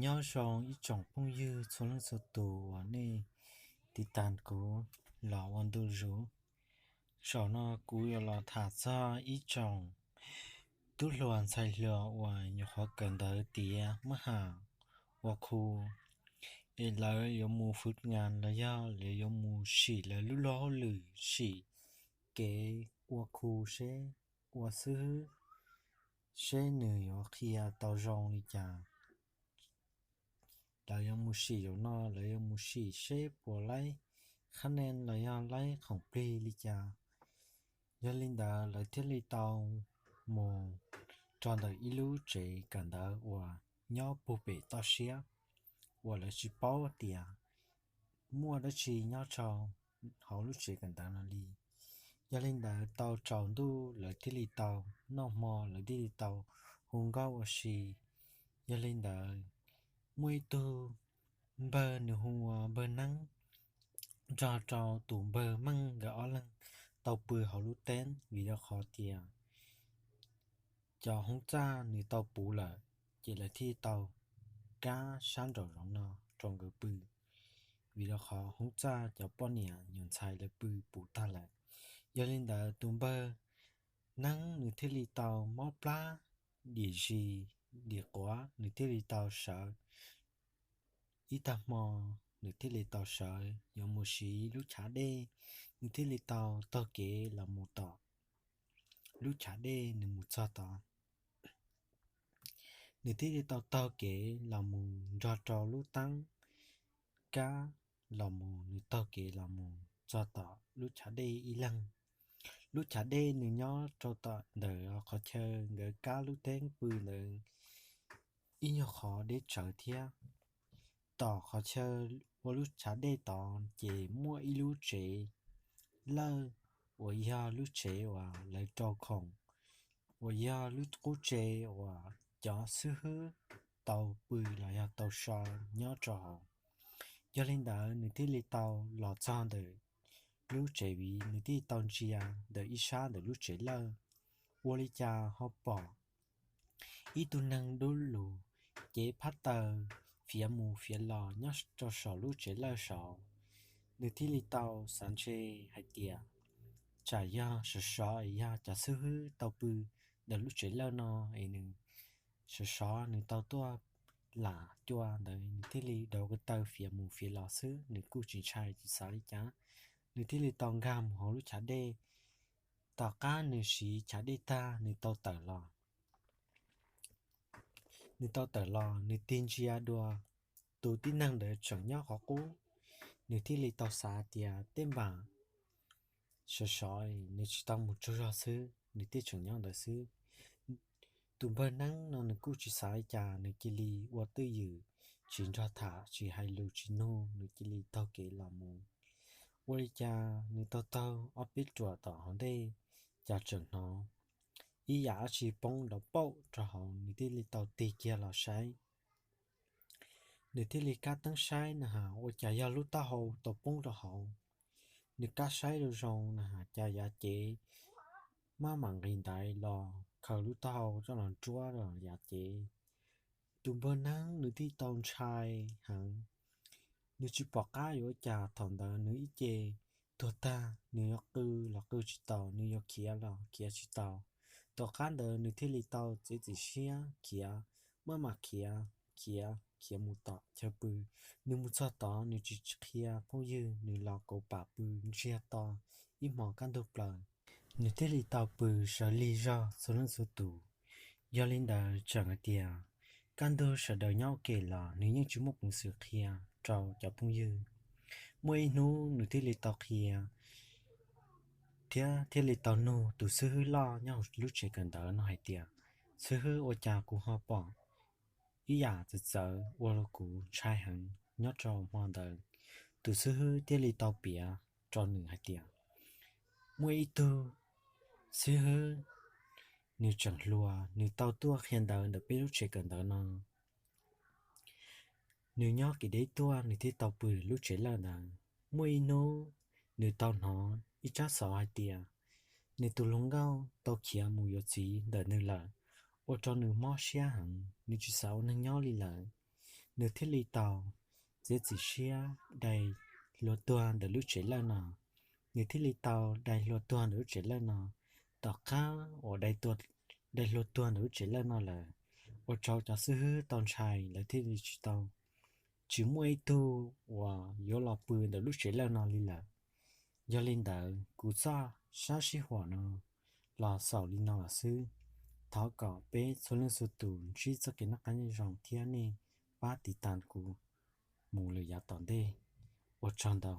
Nyob zoo ib tsoom phooj ywg txhua leej txhua tus uas nej tiv tas kuv los ua ntu zus. Zaum no kuv yuav los tham txog ib tsoom tub hluas ntxhais hluas uas nyuam qhuav kawm ntawv tiav muab ham ua khu, es lawv yuav mus fwv ngas los yog lawv yuav mus sim lawv lub luag hauj lwm, sim kev ua khu seb, ua xib hwb seb nws yuav qhia tau zoo li cas. Lawv yuav mus sim zaum no, lawv yuav mus sim seb puas laib qhab nees los yog laib khoom plig li cas. Yog li ntawd lawv thiaj li tau mus rau ntawm ib lub tsev kawm ntawv uas nyob puag pem toj siab, uas lawv tsis paub tias muaj dab tsi nyob rau hauv lub tsev kawm ntawv no li. Yog li ntawd tau tsaus ntuj lawv thiaj li tau noj hmo, lawv thiaj li tau hu nkauj ua si. Yog li ntawd muaj ib tug npawg nws hu ua npawg Neeb nrog rau tus npawg Meej nkawd ob leeg tau pw hauv lub teeb, vim rau qhov tias cov hoob txaj nws tau puv lawm, ces lawv thiaj tau kab sab nraum zoov no rau nkawd pw, vim rau qhov hoob txaj cov poj niam nyuam ntxhais lawv pw puv tag lawm. Yog li ntawd tus npawg Neeb nws thiaj li tau mob plab dim zis dim quav, nws thiaj li tau sawv ib tag hmo, nws thiaj li tau sawv yuav mus siv lub chav dej, nws thiaj li tau taug kev los mus tom lub chav dej, nws mus txog tod. Nws thiaj li tau taug kev los mus nrog rau lub teeb kab los mus, nws taug kev los mus txog tom lub chav dej ib leeg. Lub chav dej nws nyob rau tom ntawm qhov chaw nkawd kab lub teeb pw ntawd ib nyuag qhov deb tsawv thiab. Tom qhov chaw ua lub chav dej tod ces muaj ib lub tsev lawj uas yog lub tsev uas lawv rau khoom, uas yog lub qub tsev uas cov xib hwb tau pw los yog tau so nyob rau hauv. Yog li ntawd nws thiaj li tau los txog ntawm lub tsev viv, nws thiaj li tau ntsia ntawm ib sab ntawm lub tsev lawj, ua li cas ho pom ib tug neeg dub lug cev phab taws fiav mus fiav los nyob rau saum lub tsev lawj saud. Nws thiaj li tau xav ntshe hais tias tsam yog sov sov yog cov xib hwb tau pw ntawm lub tsev lawj no es nws sov sov nws tau tuaj lam cua ntawd, nws thiaj li dov ko taw fiav mus fiav los xwb, nws kuj tsis ntshai tsis xav li cas. Nws thiaj li tau nkag mus hauv lub chav dej. Tom qab nws siv chav dej tag nws tau tawm los. Nws tau tawm los nws tig ntsia dua, tus tib neeg ntawd tseem nyob qhov qub. Nws thiaj li tau xav tias tej npam sov sov nws tsis tau mus tsaug zog xwb, nws thiaj tseem nyob ntawd xwb. Tus npawg Neeb no nws kuj tsis xav li cas, nws cia li ua twj ywm, tsis nrog tham tsis hais lus tsis nug, nws cia li taug kev los mus. Ua li cas nws taug taug ob peb ruam tom hauv ntej, cas tseem hnov ib yam dab tsi poob nrov paum rau hauv, nws thiaj li tau tig kiag los saib. Nws thiaj li kab teeb saib na has ua cas yog lub taub hau tau poob rau hauv. Nws kab saib zoo zoo na has cas yav cev maj mam nqis ntaiv los khaws lub taub hau coj los nruab los yav cev. Tus npawg Neeb nws thiaj tau ntshai heev, nws tsis pom qab yuav ua cas, thaum ntawd nws ib ce tuag tag, nws yuav qw los qw tsis tau, nws yuav khiav los khiav tsis tau. Tom qab ntawd nws thiaj li tau txiav txim siab khiav, maj mam khiav, khiav khiav mus tom chaw pw. Nws mus txog tod nws tsis qhia phooj ywg, nws los kauv pam pw ntsiag to ib hmo kaj ntug plaws. Nws thiaj li tau pw sawv lig zog txhua leej txhua tus. Yog li ntawd tseem hais tias kaj ntug sawv daws nyob ua ke los nws yeej tsis muaj peev xwm qhia rau cov phooj ywg. Muaj ib hnub nws thiaj li tau qhia thiab thiaj li tau nug tus xib hwb loj nyob hauv lub tsev kawm ntawv no hais tias, xib hwb, ua cas kuv ho pom ib yam txawv txawv ua rau kuv ntshai heev nyob rau hmo ntawd? Tus xib hwb thiaj li tau piav rau nws hais tias, muaj ib tug xib hwb, nws tseem hluas, nws tau tuaj qhia ntawv ntawm peb lub tsev kawm ntawv no. Nws nyob kev deb tuaj, nws thiaj tau pw lub tsev lawj ntawd. Muaj ib hnub nws tau hnov ib tsab xov hais tias nws tus hluas nkauj tau khiav mus yuav txiv ntawm nws lawm, ua rau nws mob siab heev, nws tsis xav ua neeg nyob li lawm. nws thiaj li tau txiav txim siab dai hlua tuag ntawm lub tsev lawj no. Nws thiaj li tau dai hlua tuag ntawm lub tsev lawj no. Tom qab uas dai hlua tuag ntawm lub tsev lawj no lawm, ua rau cov xib hwb tau ntshai, lawv thiaj li tsis tau, tsis muaj ib tug uas yuav los pw ntawm lub tsev lawj no li lawm. Yog li ntawd kuv txoj sab sij huam no los xaus li no lawm xwb. Thov kom peb txhua leej txhua tus ntsib txoj kev noj qab nyob zoo thiab nej pab tiv tas kuv mus lawm yav tom ntej. Ua tsaug ntau.